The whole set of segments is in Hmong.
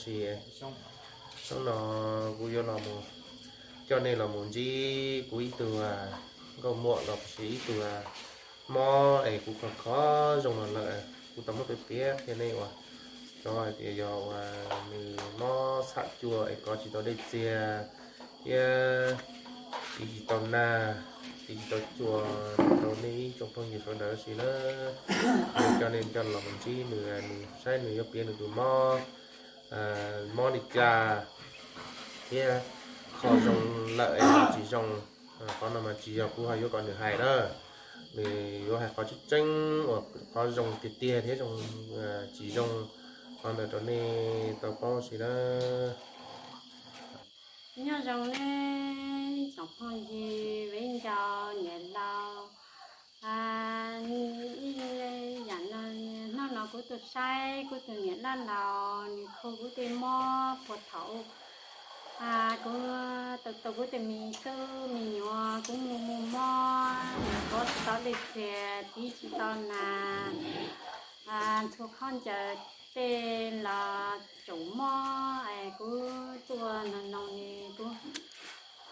Hnub no kuv yuav los mus coj nej los mus ntsib kuv ib tug nkauj muam los sis ib tug mob es kuv kho kho zoo los lawm, kuv tau muab piav piav qhia nej uas xyov hais tias yog uas nws mob txham cua es kov tsis tau dej txiag thiab tiv tsis tau nag, tiv tsis tau cua rau nej ib tsoom phooj ywg sawv daws si na. Nws coj nej coj los mus ntsib nws, nws saib nws yuav piav nws tus mob mob li cas thiab kho zoo lawm es tsis zoo. Qhov no mas tsis yog kuv ho yuav kom nws hais na, nws yuav hais qhov tseeb tseeb uas qhov zoo tiag tiag thiab zoo tsis zoo, qhov ntawd rau nej tau paub si na. Nyob zoo nej tsoom phooj ywg viv ncaus niam laus. Ib yam no, hnub no kuv tuaj saib kuv tus niam dab laus, nws kho kuv tej mob puag thaum kuv tau kuv tej me tub me nyuam, kuv mus mus mob, nws kov tsis tau dej txiag, tiv tsis tau nas, ntxhua khaub ncaws tej los tsaus mob. Kuv tuaj noog noog nws, kuv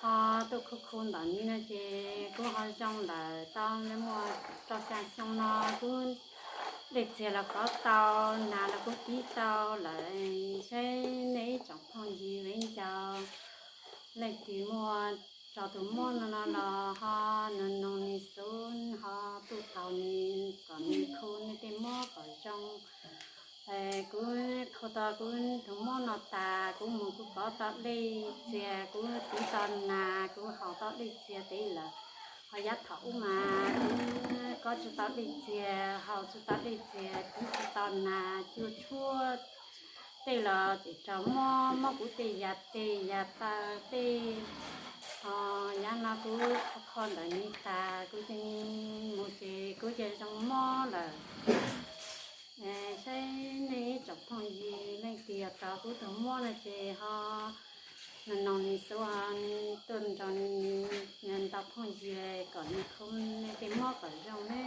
ho tuaj khu khu ntawm nws no ces kuv ho zoo lawm. Tau muaj rau xya xyoo no kuv dej txiag los kov tau, nas los kuv tiv tau lawm. Saib nej ib tsoom phooj ywg viv ncaus leej twg muaj raug tus mob no no los ho noog noog nws xub, ho tuaj taug nws kom nws khu nws tej mob kom zoo. Kuv khu tau kuv tus mob no tas, kuv mus kuv kov tau dej txiag, kuv tiv tau nas, kuv haus tau dej txiag tiv lawm. Ho yav thaum ub mas kuv kov tsis tau dej txiag, haus tsis tau dej txiag, tiv tsis tau nas, cua tshuab tej los ces raug mob, mob kuv tej yam tes yam taw tej. Ho yav no kuv kho kho ntawm nws tas, kuv cia li mus ces kuv cia li zoo mob lawm. Saib nej ib tsoom phooj ywg leej twg yog raug kuv tus mob no ces ho noog nws xub, ho tuaj nrog nws ntau phooj ywg kom nws khu nws tej mob kom zoo ne.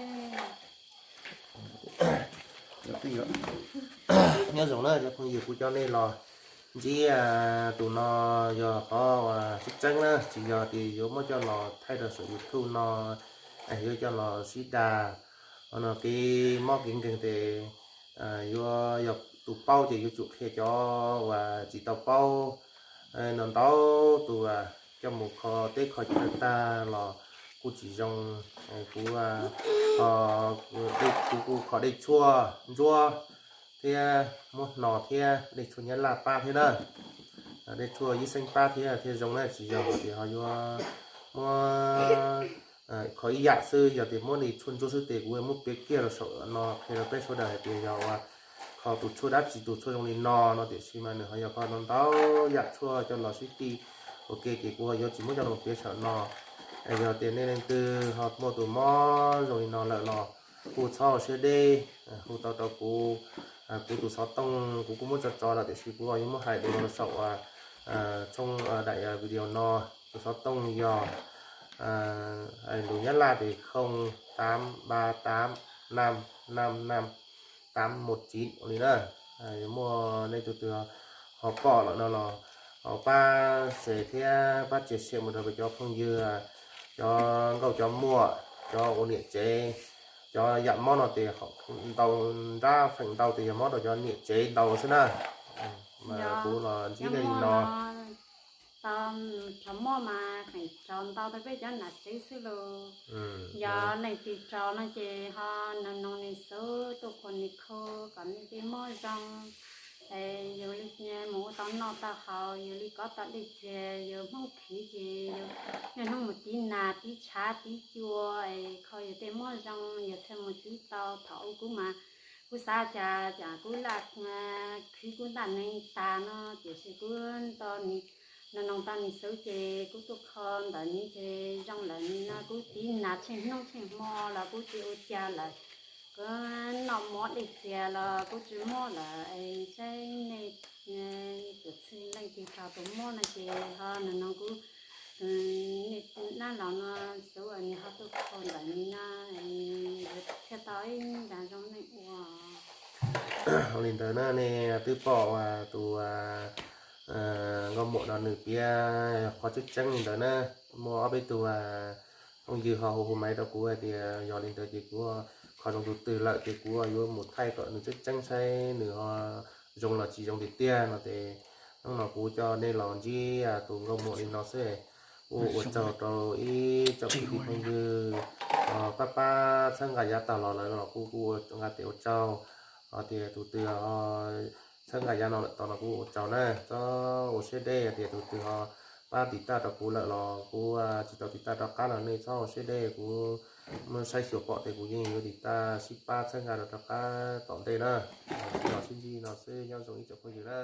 Nyob zoo na cov phooj ywg, kuv coj nej los ntsib tus no yog qhov tseeb tseeb na, tsis yog tias yuav muab coj los thaij rau saum YouTube no es yuav coj los sib dag. Qhov no kev mob kev nkeeg tes yuav yog tus paub ces yuav tsum qhia cov uas tsis tau paub. No ntau tus uas coj mus kho teb kho chaw tag los kuj tsis zoo. Kuv, kuv kuj kho dej tshuaj ntsuab thiab muab hno thiab dej tshuaj nyab laj pab thiab na, dej tshuaj yib xeeb pab thiab thiaj zoo na, tsis yog tias ho yuav muab kho ib yam xwb. Yog tias muab dej tshuaj ntsuab xwb tes kuv muab piav kiag rau saum no qhia rau peb sawv daws hais tias yog uas kho tus tshuaj dab tsi tus tshuaj zoo li no no, tiam sis mas nws ho yog kho ntau ntau yam tshuaj coj los sib tij ua ke ces kuv ho yuav tsis muab coj los piav saum no. Yog tias nej leej twg ho muaj tus mob zoo li no lawm los kuj txhob ua siab deb, hu tau rau kuv, kuv tus xov tooj kuv kuj muab tso tso lawm tiam sis kuv ho yuav muab hais dua rau saum tshooj daim video no. Tus xov tooj yog lus nyab laj ces không tám ba tám năm năm năm tám một chín ua li na. Muaj nej tus twg ho pom lawm no los ho pab share thiab pab chia sẻ mus rau peb cov phooj ywg, cov nkauj cov muam, cov ua niam tsev. Cov yam mob no ces ntau, nrab feem ntau ces yog mob rau cov niam tsev ntau xwb na. Mas kuv los ntsib nej li no. Tau raug mob mas feem raug ntau rau peb cov niam tsev xwb los. Yog leej twg raug no ces ho noog noog nws xub tuaj khuas nws khu kom nws tej mob zoo. Yus li mus ua tau noj tau haus, yus li kov tau dej txiag, yus Hmoob phiv ces yus niaj hnub mus tiv nas tiv tshav tiv cua es kho yus tej mob zoo, yus thiaj mus tiv tau. Thaum ub kuv mas kuv xav cas cas kuv laj khwv kuv ntaj neeg tas no, tiam sis kuv noog noog tau nws xub ces kuv tuaj kho ntawm nws ces zoo lawm. Nws no kuv tiv nas tsheej hnub tsheej hmo los kuv tsis ua cas lawm. Kuv noj mov dej txias los kuv tsis mob lawm. Saib nej tus txheej leej twg raug tus mob no ces ho noog noog kuv, nej dab laug no xub uas nws ho tuaj kho ntawm nws no, yuav thiaj tau ib nta zoo neej ua. Li ntawd na, nej twb pom tus nkauj muam no nws piav qhov tseeb tseeb li ntawd na. Muaj ob peb tug phooj ywg ho hu hu maiv rau kuv hais tias yog li ntawd ces kuv kho zoo tus twg lawm ces kuv yuav mus thaij kom nws tseeb tseeb saib nws ho zoo los tsis zoo tiag tiag no ces hnub no kuv coj nej los ntsib tus nkauj muam li no xwb. Kuv ua tsaug rau ib tsoom kwv tij phooj ywg pab pab txhawb nqa yav tag los lawm los kuv kuj nqa tes ua tsaug. Hos tias tus twg txhawb nqa yav no lawm tod no kuv ua tsaug na. Txhob ua siab deb, tias tus twg ho pab tiv taj rau kuv lawm los kuv tsis tau tiv taj rov qab los nej txhob ua siab deb, kuv saib xyuas pom tias kuv yeej yuav tiv taj sib pab txhawb nqa rau rov qab tom ntej na. Sib los sib ntsib no xwb, nyob zoo ib tsoom phooj ywg na.